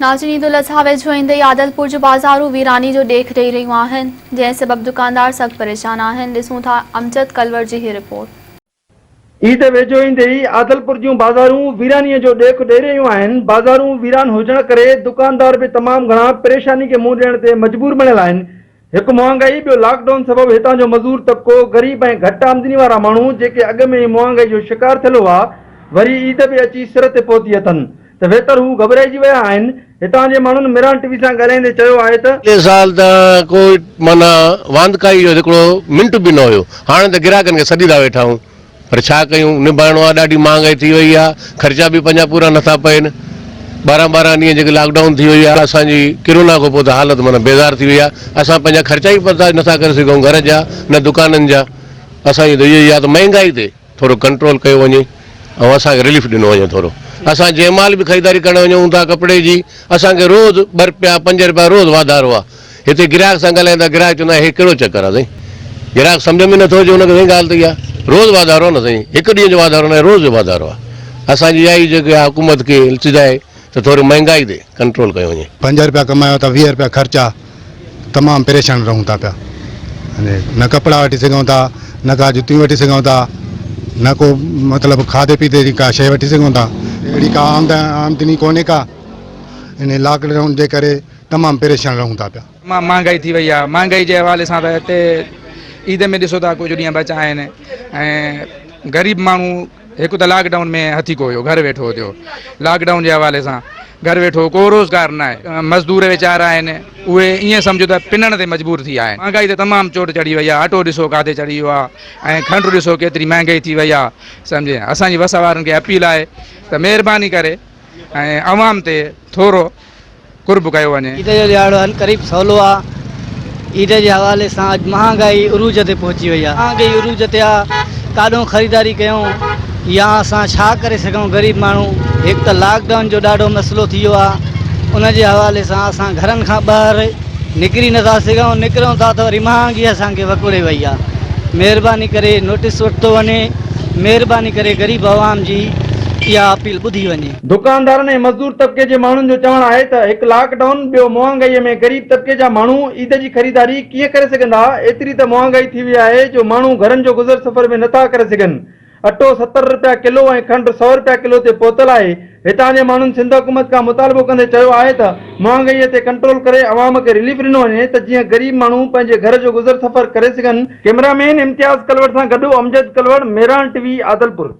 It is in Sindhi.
ناظرين عيد الاضحيٰ ويجهو ايندي ئي عادلپور جون بازارون ويراني جو ڏيک ڏئي رهيون آهن، جنهن سبب دڪاندار سخت پريشان آهن، ڏسون ٿا امجد ڪلوڙ جي هي رپورٽ. عيد ويجهو ايندي ئي عادلپور جون بازارون ويراني جو ڏيک ڏئي رهيون آهن، بازارون ويران هجڻ ڪري دڪاندار به تمام گهڻا پريشاني کي منهن ڏيڻ تي مجبور بڻيل آهن، هڪ مهانگائي ٻيو لاڪ ڊائون سبب هتان جو مزور طبقو، غريب ۽ گهٽ آمدني وارا ماڻهو جيڪي اڳ ۾ ئي مهانگائي جو شڪار ٿيل هئا وري عيد به اچي سر تي پهتي اٿن ته ويتر هو گهٻرائجي ويا آهن. هتان جي ماڻهن ميران ٽي وي سان ڳالهائيندي چيو آهي ته. پڇلي سال ته ڪو معنيٰ واندڪائي جو هڪڙو منٽ به نه هيو هاڻي ته گراهڪن کي سڏيندا ويٺا آهيون. پر ڇا ڪيون نڀائڻو آ ڏاڍي مهانگائي ٿي وئي آ خرچا به پنهنجا پورا نٿا پين ٻارهن ٻارهن ڏينهن جيڪي لاڪ ڊائون ٿي وئي آ اسان جي ڪرونا کان پوء ته حالت معنيٰ بيزار ٿي وئي آ اسان پنهنجا خرچا ئي برداشت نٿا ڪري سگهون گهر جا نه دڪانن جا اسان جي ته اهو ئي آ ته مهنگائي تي ٿورو ڪنٽرول ڪيو وڃي ۽ اسان کي رليف ڏنو وڃي ٿورو اسان جنهن مهل به خريداري ڪرڻ وڃون ٿا ڪپڙي جي اسان کي روز ٻه رپيا پنج رپيا روز واڌارو آ هتي گراهڪ سان ڳالهايون ٿا گراهڪ چوندا آهن هي ڪهڙو چڪر آهي سائين گراهڪ سمجهه ۾ نٿو اچي ان کي سائين ڳالهه ته اها روز واڌارو آهي نه سائين هڪ ڏينهن جو واڌارو ناهي روز جو واڌارو آهي اسان جي اها ئي جيڪي آهي حڪومت کي التجا آهي ته ٿوري مهنگائي تي ڪنٽرول ڪيو وڃي. پنج رپيا ڪمايو ته 20 رپيا خرچ آ تمام پريشان رهون ٿا پيا نه ڪپڙا وٺي سگهون ٿا نه ڪا جتيون وٺي سگهون ٿا نه ڪو مطلب کاڌي پيتي جي ڪا شيء وٺي سگهون ٿا اهڙي ڪا آمدني ڪونهي ڪا ان لاڪ ڊائون جي ڪري تمام پريشان رهون ٿا پيا. تمام مهانگائي ٿي وئي آهي مهانگائي جي حوالي سان ته هتي عيد ۾ ڏسو ٿا ڪجهه ڏينهن بچا آهن ۽ غريب ماڻهو هڪ ته لاڪ ڊائون ۾ هٿيڪو هيو گهر ويٺو ٿيو لاڪ ڊائون جي حوالي سان گهر ويٺو ڪو روزگار نه آهي مزدور ويچارا آهن اهي ائين سمجهو ته پنڻ تي مجبور ٿي ويا آهن مهانگائي ته تمام چوٽ چڙهي وئي آهي اٽو ڏسو ڪاٿي چڙهي ويو آهي ۽ کنڊ ڏسو ڪيتري مهانگائي ٿي وئي آهي سمجهي اسان جي وس وارن کي اپيل آهي ته مهرباني ڪري ۽ عوام تي ٿورو قرب ڪيو وڃي. عيد جو ڏهاڙو هن قريب سولو آ. عيد جي حوالي سان اڄ مهانگائي عروج تي پهچي وئي آ. مهانگائي عروج تي آ ڪاڏهون خريداري ڪيون يا اسان ڇا ڪري سگهون غريب ماڻهو هڪ ته لاڪ ڊائون جو ڏاڍو مسئلو ٿي ويو آ ان جي حوالي سان اسان گهرن کان ٻاهر نڪري نٿا سگهون نڪرون ٿا ته وري مهانگي اسان کي وڪوڙي وئي آ مهرباني ڪري نوٽيس ورتو وڃي مهرباني ڪري غريب عوام جي اها اپيل ٻڌي وڃي. دڪاندارن ۽ مزدور طبقي جي ماڻهن جو چوڻ آهي ته هڪ لاڪ ڊائون ٻيو مهانگائي ۾ غريب طبقي جا ماڻهو عيد جي خريداري ڪيئن ڪري سگهندا ايتري ته مهانگائي ٿي وئي آهي جو ماڻهو گهرن جو گذر سفر به نٿا ڪري سگهن اٽو 70 رپيا ڪلو ۽ کنڊ سئو رپيا ڪلو تي پهتل آهي، هتان جي ماڻهن سنڌ حڪومت کان مطالبو ڪندي چيو آهي ته مهانگائي تي ڪنٽرول ڪري عوام کي رليف ڏنو وڃي ته جيئن غريب ماڻهو پنهنجي گهر جو گذر سفر ڪري سگهن. ڪئميرا مين امتياز ڪلوڙ سان گڏ امجد ڪلوڙ، مهراڻ ٽي وي، عادلپور.